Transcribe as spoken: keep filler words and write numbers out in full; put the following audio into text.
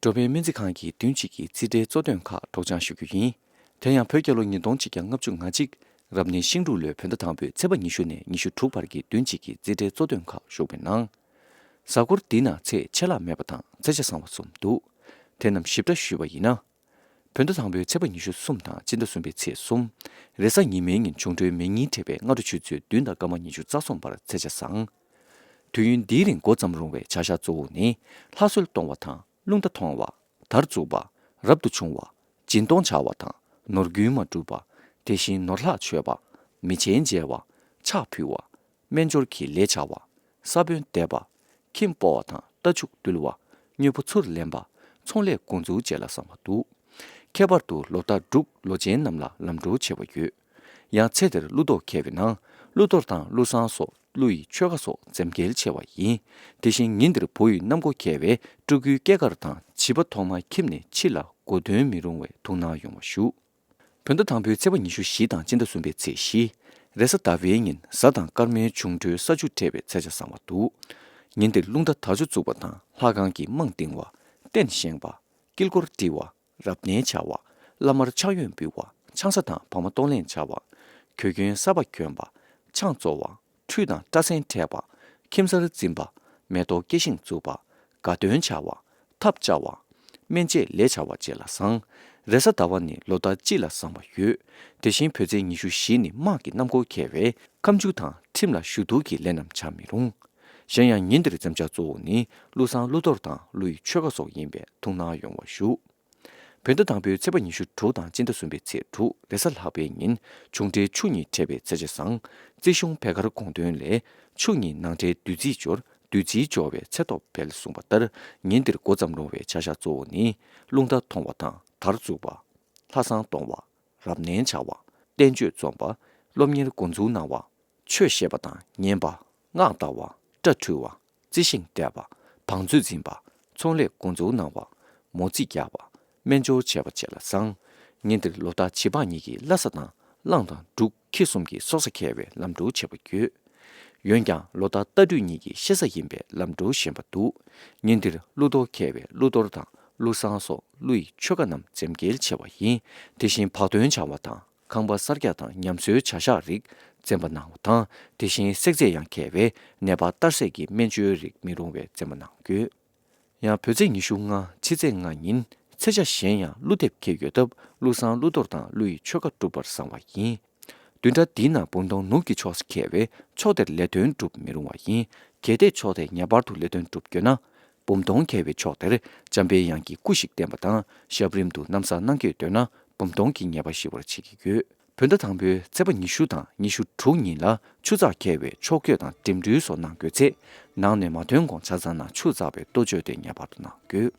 འགྲོ་ཕན་སྨན་རྩིས་ཁང་གི་བདུན་གཅིག་གི་རྩིས་ཁྲའི་གཙོ་དོན་ཁག་སྒྲོག་སྦྱང་ཞུ་རྒྱུ་ཡིན། དེ་ཡང་བོད་རྒྱལ་ལོ་ཉིས་སྟོང་གཅིག་བརྒྱ་ལྔ་བཅུ་ང་གཅིག་རབ་གནས་ཤིང་འབྲུག་ལོའི་བོད་ཟླ་དང་པོའི་ཚེས་པ་ཉི་ཤུ་ནས་ཉི་ཤུ་དྲུག་བར་གྱི་བདུན་གཅིག་གི་རྩིས་ཁྲའི་གཙོ་དོན་ཁག་ཞུགས་པའི་ནང་། གཟའ་འཁོར་འདིའི་ནང་ཚེས་ཆད་ལྷག་མེད་པ་དང་ཚེས་ཆ་བཟང་བ་གསུམ་འདུག་དེ་རྣམས་ཞིབ་ཕྲ་ཞུས་པ་ཡིན་ན། བོད་ཟླ་དང་པོའི་ཚེས་པ་ཉི་ཤུ་གསུམ་དང་སྤྱི་ཟླ་གསུམ་པའི་ཚེས་གསུམ། རེས་གཟའ་ཉི་མའི་ཉིན་འབྱུང་འཕྲོད་མེ་གཉིས་འཕྲད་པའི་སྔ་དྲོ་ཆུ་ཚོད་བདུན་དང་སྐར་མ་ཉི་ཤུ་རྩ་གསུམ་བར་ཚེས་ཆ་བཟང་། དུས་ཡུན་འདིའི་རིང་འགོ་བརྩམ་རུང་བའི་བྱ་གཞག་གཙོ་བོ་ནི། ལྷ་གསོལ་གཏོང་བ་དང་རླུང་རྟ་མཐོང་བ། དར་འཛུགས་པ། རབ་ཏུ་བྱུང་བ། སྦྱིན་གཏོང་བྱ་བ་དང་ནོར་རྒྱུན་མ་འགྲུབ་པ། དེ་བཞིན་ནོར་ལྷག་ཆོད་པ། མི་ཆེན་མཇལ་བ། ཕྱག་ཕུལ་བ། སྨན་སྦྱོར་གྱི་ལས་བྱ་བ། ས་བོན་འདེབས་པ། ཁྱིམ་སྤོ་བ་དང་རྟ་ཕྱུགས་འདུལ་བ། དངོས་པོ་ཚུར་ལེན་པ། ཚོང་ལས་འགོ་འཛུགས་བཅས་ལ་བཟང་བ་འདུག་ཁྱད་པར་དུ་ལོ་རྟགས་འབྲུག་ལོ་ཅན་རྣམས་ལ་ལམ་འགྲོ་ཆེ་བ་ཡོད། ཡང་ཚེ་འདིར་ཀླུ་གཏོར་འཁེལ་བའི་ནང་ཀླུ་གཏོར་དང་ཀླུ་བསང་སོགས་ཀླུ་ཡི་ཆོས་བཀའ་སོགས་འཛེམ་དཀའ་ཆེ་བ་ཡིན། དེ་བཞིན་ཉིན་འདིར་བུ་ཡི་གནམ་སྒོ་འཁེལ་བས་སྤྲུལ་སྐུའི་སྐྱེས་སྐར་དང་བྱིས་པ་ཐོག་མར་ཁྱིམ་ནས་ཕྱི་ལ་སྒོ་ཐོན་མི་རུང་བའི་ཐུགས་སྣང་ཡོང་བ་ཞུ། བོད་ཟླ་དང་པོའི་ཚེས་པ་ཉི་ཤུ་བཞི་དང་སྤྱི་ཟླ་གསུམ་པའི་ཚེས་བཞི། རེས་གཟའ་ཟླ་བའི་ཉིན་གཟའ་དང་སྐར་མའི་འབྱུང་འཕྲོད་ས་ཆུ་འཕྲད་པའི་ཚེས་ཆ་བཟང་བ་འདུག་ཉིན་འདིར་རླུང་རྟ་དར་ལྕོག་བཙུགས་པ་དང་ལྷ་ཁང་གི་རྨང་བཏིང་བ། རྟེན་བཞེངས་པ། དཀྱིལ་འཁོར་བྲི་བ། རབ་གནས་བྱ་བ། བླ་མར་ཕྱག་གཡོན་འབུལ་བ། ཆང་ས་དང་བག་མ་གཏོར་ལེན་བྱ་བ། གོས་གྱོན་གསར་པ་གྱོན་པ། ཆང་བཙོ་བ། ཁྲུས་དང་སྐྲ་སེན་བྲེག་པ། ཁྱིམ་གསར་འཛིན་པ། མེ་ཏོག་སྐྱེ་ཤིང་འཛུགས་པ། དགའ་སྟོན་བྱ་བ། ཐབ་བཅའ་བ། སྨན་དཔྱད་ལས་བྱ་བ་བཅས་ལ་བཟང་། རེས་གཟའ་ཟླ་བ་ནི་ལོ་ཟླ་སྤྱི་ལ་བཟང་བ་ཡོད། དེ་བཞིན་བོད་ཚེས་ཉི་ཤུ་བཞི་ནི་དམག་གི་གནམ་སྒོ་འཁེལ་བས་ཁ་མཆུ་དང་ཁྲིམས་ལ་ཞུ་གཏུག་གི་ལས་རྣམས་བྱ་མི་རུང་། གཞན་ཡང་ཉིན་འདིར་འཛེམ་བྱ་གཙོ་བོ་ནི་ཀླུ་བསང་ཀླུ་གཏོར་དང་ཀླུ་ཡི་ཆོས་བཀའ་སོགས་ཡིན་པས་ཐུགས་སྣང་ཡོང་བ་ཞུ། བོད་ཟླ་དང་པོའི་ཚེས་པ་ཉི་ཤུ་དྲུག་དང་སྤྱི་ཟླ་གསུམ་པའི་ཚེས་དྲུག་རེས་གཟའ་ལྷག་པའི་ཉིན་འབྱུང་འཕྲོད་ཆུ་གཉིས་འཕྲད་པའི་ཚེས་ཆ་བཟང་། རྩིས་གཞུང་བད་དཀར་དགོངས་དོན་ལས། ཆུ་གཉིས་ནང་འབྲེལ་བདུད་རྩིས་སྦྱོར། བདུད་རྩིས་སྦྱོར་བས་ཚེ་སྟོབས་འཕེལ་གསུངས་པ་ལྟར། ཉིན་འདིར་འགོ་བརྩམས་རུང་བའི་བྱ་གཞག་གཙོ་བོ་ནི། རླུང་རྟ་མཐོང་བ་དང་དར་འཛུགས་པ། ལྷ་བསང་གཏོང་བ། རབ་གནས་བྱ་བ། བསྟན་བཅོས་རྩོམ་པ། སློབ་གཉེར་འགོ་འཛུགས་གནང་བ། ཆོས་བཤད་པ་དང་ཉན་པ། སྔགས་བཟླ་བ། སྐྲ་འཁྲུ་བ། རྩི་ཤིང་འདེབས་པ། བང་མཛོད་འཛིན་པ། ཚོང་ལས་འགོ་འཛུགས་གནང་བ། མོ་རྩིས་རྒྱག་པ། སྨན་སྦྱོར་བྱས་པ་བཅས་ལ་བཟང་། ཉིན་འདིར་ལོ་རྟགས་བྱི་ཕག་གཉིས་ཀྱི་བླ་གཟའ་དང་གླང་དང་འབྲུག་ཁྱི་གསུམ་གྱི་སྲོག་གཟའ་འཁེལ་བས་ལམ་འགྲོ་ཆེ་བ་ཡོད། འོན་ཀྱང་ལོ་རྟགས་རྟ་སྦྲུལ་གཉིས་ཀྱི་བཤད་གཟའ་ཡིན་པས་ལམ་འགྲོ་ཞན་པ་འདུག་ཉིན་འདིར་ཀླུ་གཏོར་འཁེལ་བས་ཀླུ་གཏོར་དང་ཀླུ་བསང་སོགས་ཀླུ་ཡི་ཆོས་བཀའ་རྣམས་འཛེམ་དཀའ་ཆེ་བ་ཡིན། དེ་བཞིན་བག་སྟོན་བྱ་བ་དང་ཁང་པ་གསར་རྒྱག་དང་ཉམས་གསོའི་བྱ་གཞག་རིགས་འཛེམ་པ་གནང་བ་དང་། དེ་བཞིན་བསྲེག་རྫས་ཡང་འཁེལ་བས་ནད་པ་གཏར་སྲེག་གི་སྨན་བཅོས་རིགས་མི་རུང་བས་འཛེམ་པ་གནང་དགོས། ཡང་བོད་ཚེས་ཉི་ཤུ་ལྔ་ཕྱི་ཚེས་ལྔ་ཉིན་ཚེས་ཆ་གཞན་ཡང་ཀླུ་འདེབས་འཁེལ་ཡོད་སྟབས་ཀླུ་བསང་ཀླུ་གཏོར་དང་ཀླུ་ཡི་ཆོས་བཀའ་སྒྲུབ་པར་བཟང་བ་ཡིན། བདུན་ཕྲག་འདིའི་ནང་འབུམ་སྟོང་ནུབ་ཀྱི་ཕྱོགས་སུ་འཁེལ་བས་ཕྱོགས་དེར་ལས་དོན་སྒྲུབ་མི་རུང་བ་ཡིན། གལ་ཏེ་ཕྱོགས་དེར་ངེས་པར་དུ་ལས་དོན་སྒྲུབ་དགོས་ན། འབུམ་སྟོང་འཁེལ་བའི་ཕྱོགས་དེར་འཇམ་པའི་དབྱངས་ཀྱི་སྐུ་ཞིག་བསྟན་པ་དང་ཞབས་རིམ་དུ་གནམ་ས་གནང་སྐྱོད་འདོད་ན་འབུམ་སྟོང་གི་ངེས་པ་ཞི་བར་བྱེད་ཀྱི་ཡོད། བོད་ཟླ་དང་པོའི་ཚེས་པ་ཉི་ཤུ་དང་ཉི་ཤུ་དྲུག་ཉིན་ལ་ཆུ་ཚགས་འཁེལ་བའི་ཕྱོགས་བསྐྱོད་དང་འགྲིམ་འགྲུལ་སོགས་གནང་དགོས་ཚེ། ནང་ནས་མ་ཐོན་གོང་ཆ་ཚང་ནང་ཆུ་འཛག་པའི་ལྟོ་བཅོས་དེ་ངེས་པར་དུ་གནང་དགོས།